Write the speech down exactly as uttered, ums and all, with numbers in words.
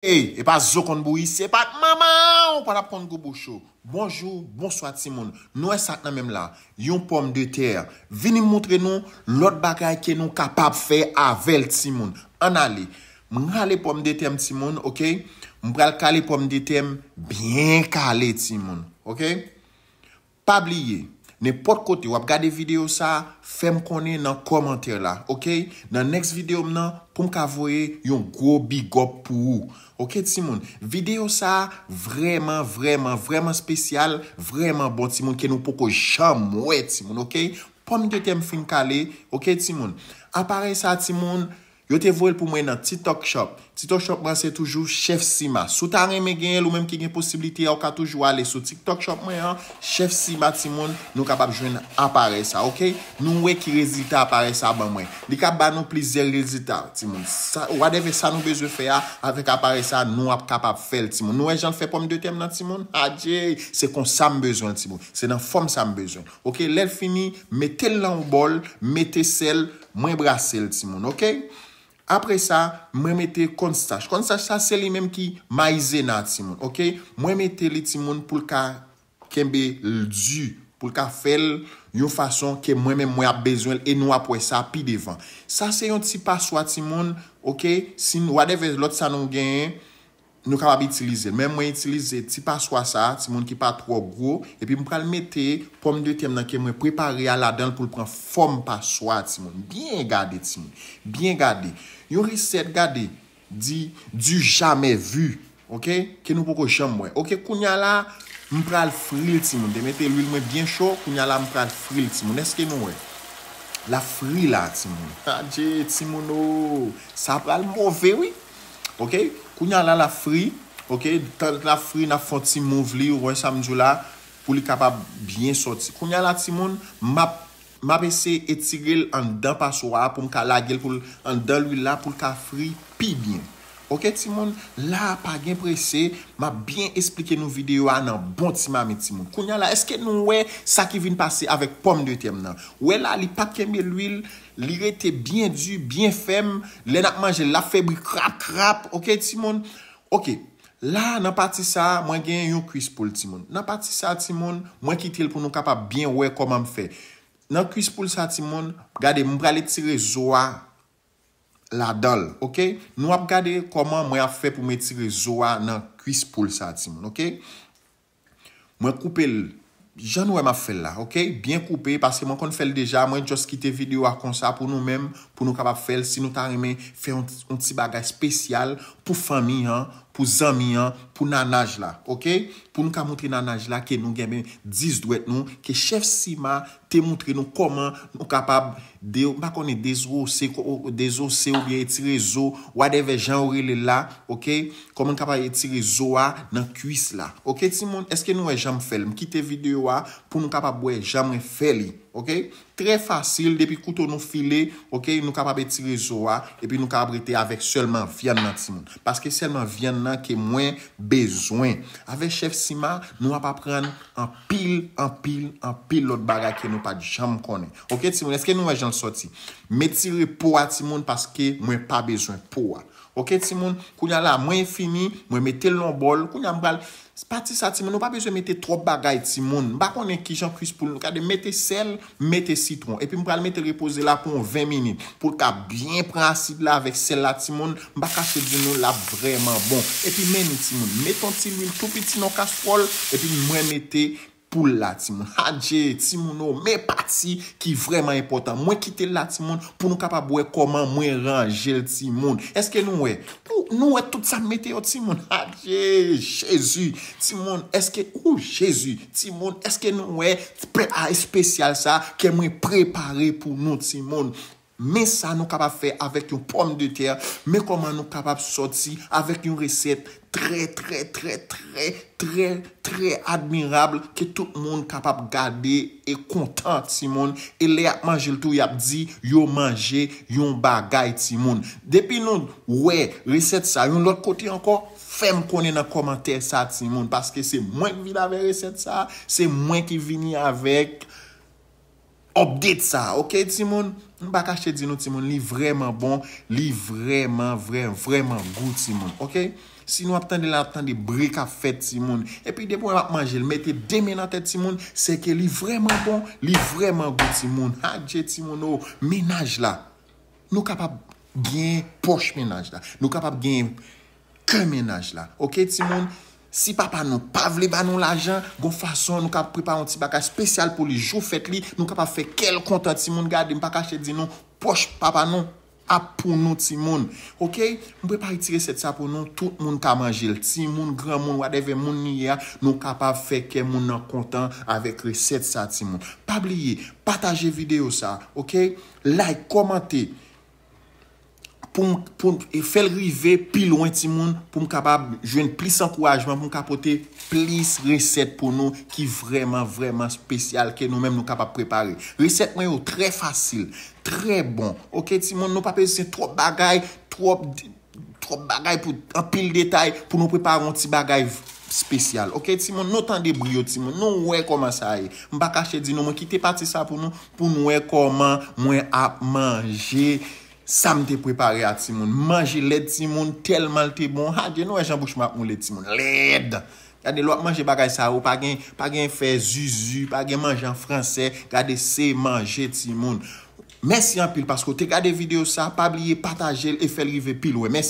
Ey, e pa zo konn bouyi, se pa t manman ou pa t ap konn gou bouch ou. Bonjou, bonswa timoun. Nou wè sa k nan men m la. Yon pòmdetè. Vini m moutre nou lòt bagay ke nou kapab fè avè l timoun. Ann ale. M rale pòmdetè m timoun, oke? M pral kale pòmdetè m byen kale timoun, oke? Pa bliye, nenpòt kote w ap gade videyo sa, fè m konnen nan kòmantè la, oke? Nan next videyo m nan, pou m ka voye yon gwo big up pou ou. Oke timoun, videyo sa vrèman, vrèman, vrèman espesyal, vrèman bon timoun ke nou poko janm wè timoun, oke? Pòmdetè m fin kale, oke timoun? Aparèy sa timoun, yo te voye l pou mwen nan TikTok Shop. TikTok Shop mwen se toujou Chef Sima. Si w ta renmen genyen l ou menm ki gen posiblite a, ou ka toujou ale sou TikTok Shop mwen an, Chef Sima timoun, nou kapab jwenn aparèy sa, oke? Nou wè ki rezilta aparèy sa ban mwen. Li ka ba nou plizyè rezilta, timoun. Sa, whatever sa nou bezwen fè a, avèk aparèy sa, nou ap kapab fè l, timoun. Nou wè jan l fè pòmdetè m nan, timoun? Adje, se konsa m bezwen l, timoun. Se nan fòm sa m bezwen l. Oke, lè l fini, mete l nan yon bòl, mete sèl, mwen brase l, timoun, oke? Apre sa, mwen mete cornstarch. Cornstarch sa, se li menm ki mayizena, timoun, oke? Mwen mete li, timoun, pou l ka kenbe l di, pou l ka fè l yon fason ke mwen menm mwen ap bezwen l e nou ap wè sa pi devan. Sa se yon ti paswa, timoun, oke? Si n, whatever lòt sa nou genyen, nou kapab itilize l. Men mwen itilize ti paswa sa, timoun, ki pa twò gwo, epi m pral mete pòmdetè m nan ke mwen prepare a ladan l pou l pran fòm paswa, timoun. Byen gade, timoun. Byen gade. Yon resèt, gade, di, du jamais vu, oke? Ke nou poko janm wè. Oke, kounya la, m pral fri l, timoun. Te mete lwil mwen byen cho, kounya la, m pral fri l, timoun. Èske nou wè? L ap fri la, timoun. Adje, timoun, o, sa pral move, wi. Oke? Kounya la, l ap fri. Oke? Tan l ap fri, n ap fè yon ti mouv li, ou wè sa m di w la, pou li kapab byen sòti. Kounya la, timoun, m ap, m ap eseye etire l anndan paswa a pou m ka lage l pou l anndan lwil la pou l ka fri pi byen. Oke, timoun? La, pa gen prese, m ap byen esplike nou videyo a nan bon ti mamit, timoun. Kounya la, èske nou wè sa ki vin pase avèk pòmdetè m nan? Wè la, li pa kenbe lwil, li rete byen di, byen fèm. Lè n ap manje l, l ap fè bri krap, krap. Oke, timoun? Oke. La, nan pati sa, mwen gen yon kwis poul, timoun. Nan pati sa, timoun, mwen kite l pou nou kapab byen wè kòman m fè. Nan kwis poul sa, timoun, gade, m pral etire zo a ladan l, oke? Nou ap gade kòman mwen ap fè pou m etire zo a nan kwis poul sa, timoun, oke? Mwen koupe l jan nou wè m ap fè l la, oke? Byen koupe, paske mwen konn fè l deja, mwen just kite videyo a konsa pou nou menm, pou nou kapab fè l, si nou ta renmen fè yon, yon ti bagay espesyal pou fanmi an, pou zanmi an, pou nanaj la, oke? Pou nou ka montre nanaj la ke nou gen dis dwèt nou, ke Chef Sima te montre nou kòman nou kapab de, m pa konnen dezose, ko-, dezose oubyen etire zo, whatever jan yo rele l la, oke? Kòman n kapab etire zo a nan kwis la. Oke, timoun, èske nou wè jan m fè l? M kite videyo a pou nou kapab wè jan mwen fè li. Oke? Trè fasil, depi kouto nou file, oke, nou kapab etire zo a, epi nou kapab rete avèk sèlman vyann nan, timoun. Paske sèlman vyann nan ke mwen bezwen. Avèk Chef Sima, nou ap aprann anpil, anpil, anpil lòt bagay ke nou pa t janm konnen. Oke, timoun, èske nou wè jan l sòti? M etire po a, timoun, paske mwen pa bezwen po a. Oke, timoun, kounya la, mwen fini, mwen mete l nan bòl. Kounya m pral, pati sa, timoun, nou pa bezwen mete twòp bagay, timoun. M pa konnen kijan kwis poul, gade, mete sèl, mete sitwon. Epi m pral mete l repoze la pou yon ven minit. Pou l ka byen pran asid la avèk sèl la, timoun. M pa kache di nou, l ap vrèman bon. Epi men nou, timoun. Mete yon ti lwil tou piti nan kastwòl. Epi mwen mete poul la, timoun. Adje, timoun, o, men pati ki vrèman enpòtan. Mwen kite l la, timoun, pou nou kapab wè kòman mwen ranje l, timoun. Èske nou wè? Ou, nou wè tout sa m mete yo, timoun. Adje, Jezi, timoun, èske, ou, Jezi, timoun, èske nou wè pla espesyal sa ke mwen prepare pou nou, timoun? Men sa nou kapab fè avèk yon pòmdetè, men kòman nou kapab sòti avèk yon resèt trè, trè, trè, trè, trè, trè admirab ke tout moun kapab gade e kontan, timoun. E lè y ap manje l tou, y ap di yo manje yon bagay, timoun. Depi nou wè resèt sa yon lòt kote ankò, fè m konnen nan kòmantè sa, timoun, paske se mwen ki vin avè resèt sa, se mwen ki vini avèk update sa, oke, timoun? M pa kache di nou, timoun, li vrèman bon, li vrèman, vrè, vrèman gou, timoun, oke? Si nou ap tande l, n ap tande bri k ap fèt, timoun. Epi depi w ap manje l, mete de men nan tèt, timoun, se ke li vrèman bon, li vrèman gou, timoun. Adje, timoun, o, mennaj la. Nou kapab gen pòch mennaj la. Nou kapab gen kè mennaj la. Oke, timoun? Si papa nou pa vle ba nou lajan, gon fason nou ka prepare yon ti bagay espesyal pou li. Jou fèt li, nou kapab fè kè l kontan, timoun. Gade, m pa kache di nou, pòch papa nou ap pou nou, timoun. Oke? M prepare ti resèt sa pou nou. Tout moun ka manje l. Timoun, granmoun, whatever moun li ye a, nou kapab fè kè moun nan kontan avèk resèt sa, timoun. Pa bliye, pataje videyo sa, oke? Like, kòmante. Pou m, pou m, e fè l rive pi lwen, timoun, pou m kapab jwenn plis ankourajman, pou m ka pote plis resèt pou nou ki vrèman, vrèman espesyal ke nou menm nou kapab prepare. Resèt mwen yo trè fasil, trè bon. Oke, timoun, nou pa bezwen twòp bagay, twòp, twòp bagay pou anpil detay pou nou prepare yon ti bagay espesyal. Oke, timoun, nou tande bri yo, timoun, nou wè kòman sa ye. M pa kache di nou, mwen kite pati sa pou nou, pou nou wè kòman mwen ap manje. Sa m te prepare a, timoun. Manje lèd, timoun, tèlman l te bon. Adje, nou wè jan bouch mwen ap moule, timoun. Lèd! Gade, lè w ap manje bagay sa yo, pa gen, pa gen fè zuzu, pa gen manje an fransè. Gade, se manje, timoun. Mèsi anpil paske w te gade videyo sa. Pa bliye pataje l e fè l rive pi lwen. Mèsi.